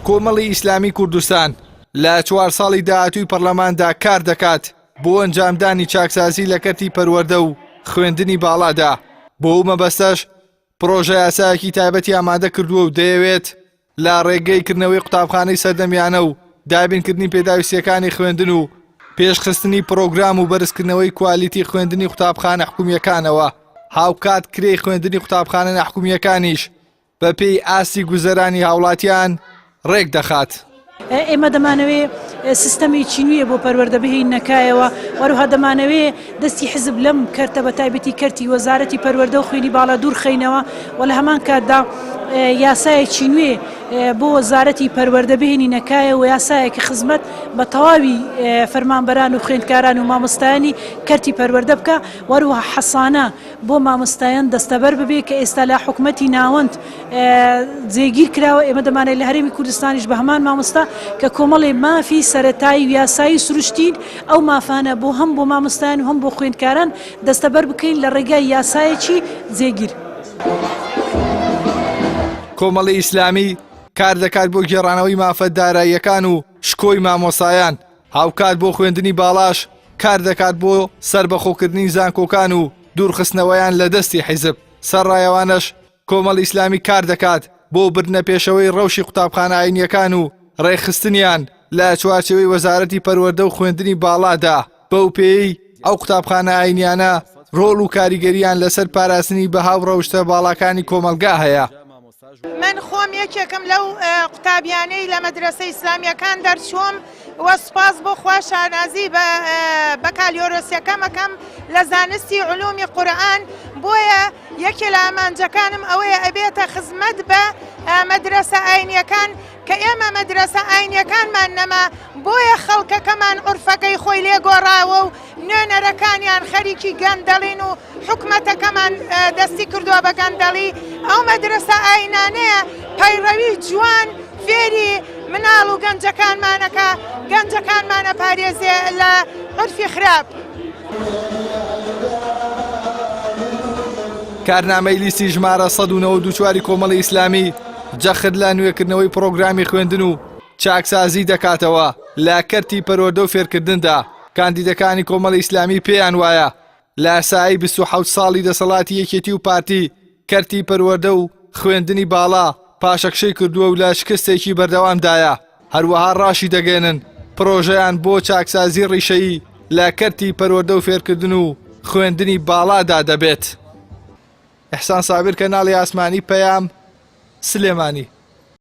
کۆمەڵی ئیسلامی کوردستان لە چوار ساڵی داهاتووی پەرلەماندا کار دەکات بۆ ئەنجامدانی چاکسازی لە کەرتی پەروەردە و خوێندنی باڵادا، بۆ ئەو مەبەستەش پڕۆژە یاسایەکی تایبەتی ئامادە کردووە و دەیەوێت لە ڕێگەی کردنەوەی قوتابخانەی سەردەمیانە و دابینکردنی پێداویستییەکانی خوێندن و پێشخستنی پڕۆگرام و بەرزکردنەوەی کوالیتی خوێندنی قوتابخانە حکومییەکانەوە هاوکات کرێی خوێندنی قوتابخانە ناحکومییەکانیش بەپێی ئاستی گوزەرانی هاوڵاتیان ڕێک دەخات. ئێمە دەمانەوێ سیستەمێکی نوێ بۆ پەروەردە بهێینە کایەوە، وەروها دەمانەوێ دەستی حزب لەم کەرتە بە تایبەتی کەرتی وەزارەتی پەروەردە و خوێنی باڵا دوور خەینەوە و لە هەمان کاتدا یاسایەکی نوێ بۆ وەزارەتی پەروەردە بهێنینە کایەوە و یاسایەکی خزمەت بە تەواوی فەرمانبەران و خوێندکاران و مامۆستایانی کەرتی پەروەردە بکا، وەروها حەسانە بۆ مامۆستایان دەستەبەر ببێ کە ئێستا لە حکومەتی ناوەند جێگیر کراوە، ئێمە دەمانەوێت لە هەرێمی کوردستانیش بە هەمان مامۆستا کە کۆمەڵێ مافی سەرەتایی و یاسایی و سروشتین ئەو مافانە بۆ هەم بۆ مامۆستایان و هەم بۆ خوێندکاران دەستەبەر بکەین لە ڕێگای یاسایەکی جێگیر. کۆمەڵی ئیسلامی کار دەکات بۆ گێڕانەوەی مافە داراییەکان و شکۆی مامۆستایان، هاوکات بۆ خوێندنی باڵاش کار دەکات بۆ سەربەخۆکردنی زانکۆکان و دوورخستنەوەیان لە دەستی حیزب، سەرڕای ئەوانەش کۆمەڵی ئیسلامی کار دەکات بۆ بردنە پێشەوەی ڕەوشی قوتابخانە ئاینییەکان و ڕێکخستنیان لە چوارچێوەی وەزارەتی پەروەردە و خوێندنی باڵادا، بەو پێیەی ئەو قوتابخانە ئاینیانە ڕۆڵ و کاریگەرییان لەسەر پاراستنی بەها و ڕەوشتە باڵاکانی کۆمەڵگا هەیە. من خۆم یەکێکم لەو قوتابیانەی لە مەدرەسە ئیسلامیەکان دەرچووم و سوپاس بۆ خوا شانازی بە بەکالیۆرۆسیەکەم ئەکەم لە زانستی علومی قورئان بۆیە یەکێ لە ئامانجەکانم ئەوەیە ئەبێتە خزمەت بە مەدرەسە ئاینیەکان کە ئێمە مەدرەسە ئاینیەکانمان نەما بۆیە خەڵکەکەمان عورفەکەی خۆی لێ گۆڕاوە و نوێنەرەکانیان خەریکی گەندەڵین و حکومەتەکەمان دەستی کردووە بە گەندەڵی، ئەو مەدرەسە ئاینانەیە پەیڕەوی جوان فێری مناڵ و گەنجەکانمانەکە گەنجەکانمان ئەپارێزێ لە عورفی خراپ. کارنامەی لیستی ژمارە 194 کۆمەڵی ئیسلامی جەخت لە نوێکردنەوەی پڕۆگرامی خوێندن و چاکسازی دەکاتەوە لە کەرتی پەروەردە و فێرکردندا، کاندیدەکانی کۆمەڵی ئیسلامی پێیان وایە لە سایەی 27 ساڵی دەسەڵاتی یەکێتی و پارتی کەرتی پەروەردە و خوێندنی باڵا پاشەکشەی کردووە و لە شکستێکی بەردەوامدایە، هەروەها ڕاشیدەگەیەنن پڕۆژەیان بۆ چاکسازی ڕیشەیی لە کەرتی پەروەردە و فێرکردن و خوێندنی باڵادا دەبێت. ئیحسان سابیر کەناڵی ئاسمانی پەیام، سلێمانی.